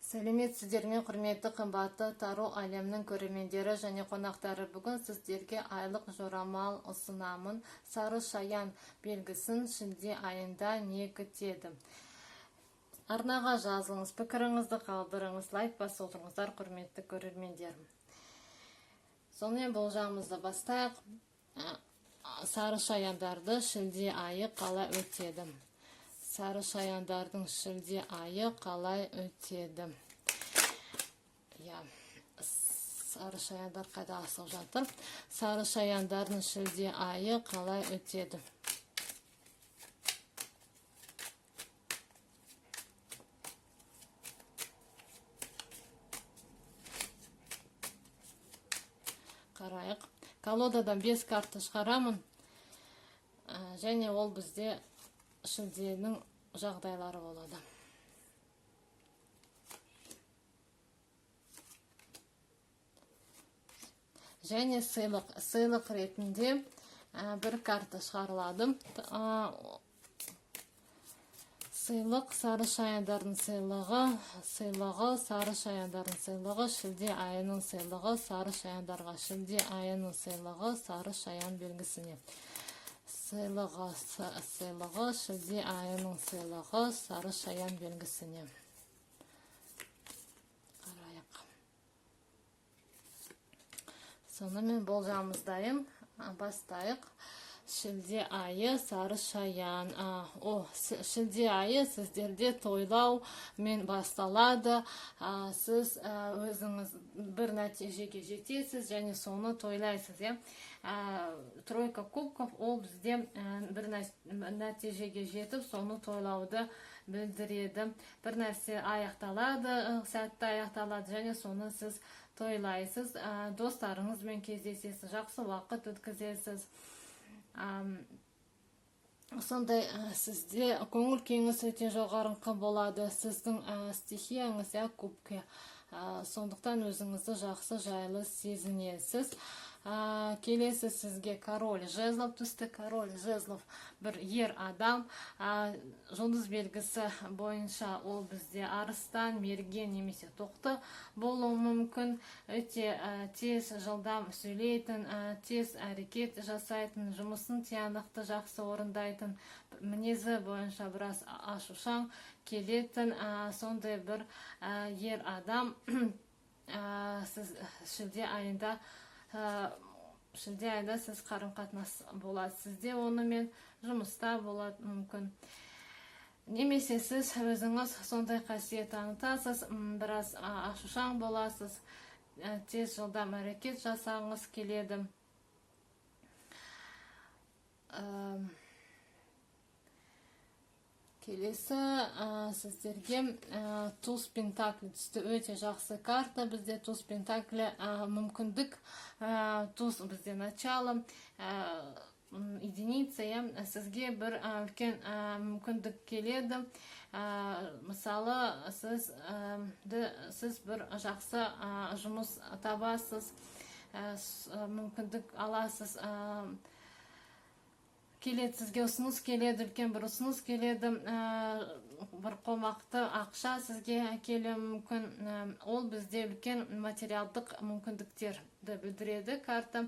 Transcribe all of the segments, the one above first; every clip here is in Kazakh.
Сәлеметсіздер ме, құрметті, қымбатты Таро әлемінің көрермендері және қонақтары. Бүгін сіздерге айлық жорамал ұсынамын. Сары шаян белгісін шілде айында не күтеді? Арнаға жазылыңыз, пікіріңізді қалдырыңыз, лайк басып отырыңыздар, құрметті көрермендер. Сонымен, болжамымызды бастайық. Сары шаяндарды шілде айы қалай өтеді? Сары шаяндардың шілде айы қалай өтеді? Иә, сары шаяндар қайда асығып жатыр? Сары шаяндардың шілде айы қалай өтеді? Қарайық. Колодадан бес карта шығарамын. Және ол бізде шілденің жағдайлары болады. Және сыйлық ретінде бір карта шығарылады. Сыйлық, сары шаяндардың сыйлығы, сары шаяндардың сыйлығы, шілде айының сыйлығы, сары шаяндарға шілде айының сыйлығы, сары шаян белгісіне. Сыйлығы, шілде айының сыйлығы, сары шаян белгісіне. Қарайық. Сонымен, болжамымыз дайын. Бастайық. Шілде айы, сары шаян. О, шілде айы сіздерде тойлау мен басталады. Сіз өзіңіз бір нәтижеге жетесіз және соны тойлайсыз, иә. Тройка кубков ол бізде бір нәтижеге жетіп, соны тойлауды білдіреді. Бір нәрсе аяқталады, сәтті аяқталады және соны сіз тойлайсыз. Достарыңызбен кездесесіз, жақсы уақыт өткізесіз. Сондай сізде көңіл күйіңіз өте жоғарыңқы болады. Сіздің стихияңыз, иә, кубки. Сондықтан өзіңізді жақсы, жайлы сезінесіз. Келесі сізге король жезлов түсті. Король жезлов бір ер адам. Жұлдыз белгісі бойынша ол бізде арыстан, мерген немесе тоқты болуы мүмкін. Өте тез, жылдам сөйлейтін, тез әрекет жасайтын, жұмысын тиянақты, жақсы орындайтын, мінезі бойынша біраз ашушаң келетін, сондай бір ер адам. Сіз шілде айында сіз қарым қатынас болады сізде онымен, жұмыста болады мүмкін немесе сіз өзіңіз сондай қасиет танытасыз, біраз ашушаң боласыз, тез, жылдам әрекет жасағыңыз келеді. Келесі сіздерге туз пентакль түсті. Өте жақсы карта. Бізде туз пентаклі мүмкіндік. Туз бізде начало, единица, иә. Сізге бір үлкен мүмкіндік келеді. Мысалы, сіз бір жақсы жұмыс табасыз, мүмкіндік аласыз, келеді сізге ұсыныс, келеді үлкен бір ұсыныс келеді, бір қомақты ақша сізге келуі мүмкін. Ол бізде үлкен материалдық мүмкіндіктерді білдіреді карта.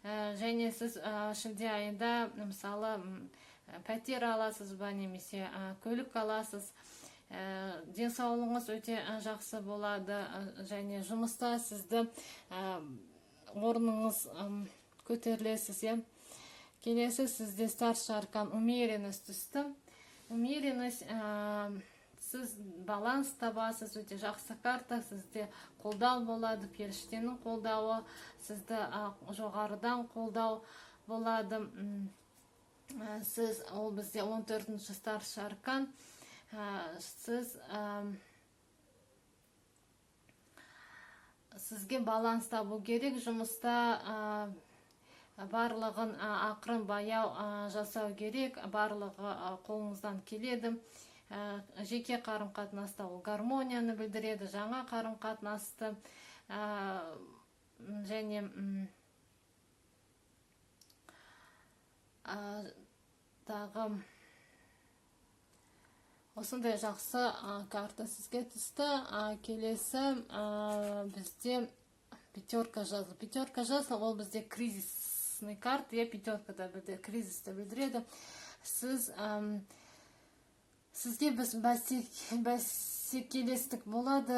Және сіз шілде айында, мысалы, пәтер аласыз ба немесе көлік аласыз. Денсаулығыңыз өте жақсы болады, және жұмыста сізді орныңыз көтерілесіз, иә. Келесі сізде старший аркан умеренность түсті. Умеренность, сіз баланс табасыз. Өте жақсы карта. Сізде қолдау болады, періштенің қолдауы, сізді жоғарыдан қолдау болады. Сіз, ол бізде 14 старший аркан. Сіз сізге баланс табу керек жұмыста, барлығын ақырын, баяу жасау керек, барлығы қолыңыздан келеді. Жеке қарым қатынаста ол гармонияны білдіреді, жаңа қарым қатынасты, және тағы Осындай жақсы карта сізге түсті. Келесі бізде пятерка жезлов. Пятерка жезлов ол бізде кризисный карта, иә. Пятерка да бізде кризисті білдіреді. Сізге біз бәсекелестік болады,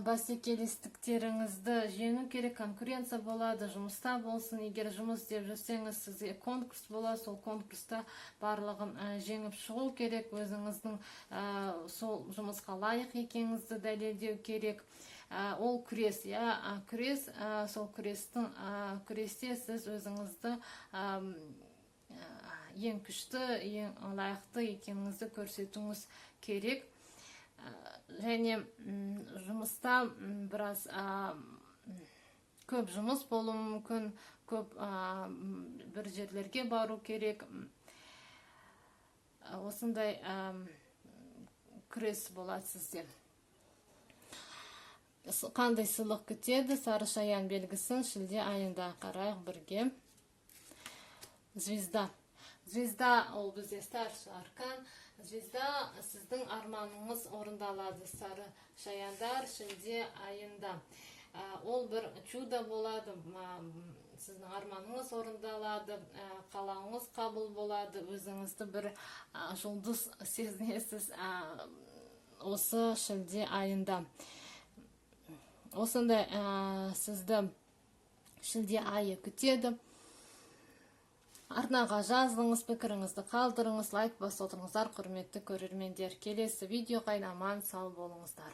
бәсекелестіктеріңізді жеңу керек, конкуренция болады. Жұмыста болсын, егер жұмыс істеп жүрсеңіз, сізге конкурс болады. Сол конкурста барлығын жеңіп шығу керек, өзіңіздің сол жұмысқа лайық екеніңізді дәлелдеу керек. Ол күрес, иә, күрес. Сол күресте сіз өзіңізді ең күшті, ең лайықты екеніңізді көрсетуіңіз керек. Және жұмыста біраз көп жұмыс болуы мүмкін, көп бір жерлерге бару керек. Осындай күрес болады сізде. Қандай сыйлық күтеді сары шаян белгісін шілде айында? Қарайық бірге. Звезда. Звезда ол бізде старший аркан. Звезда, сіздің арманыңыз орындалады, сары шаяндар, шілде айында. Ол бір чудо болады, сіздің арманыңыз орындалады, қалауыңыз қабыл болады, өзіңізді бір жұлдыз сезінесіз осы шілде айында. Осындай сізді шілде айы күтеді. Арнаға жазылыңыз, пікіріңізді қалдырыңыз, лайк басып отырыңыздар, құрметті көрермендер. Келесі видеоға аман сау болыңыздар.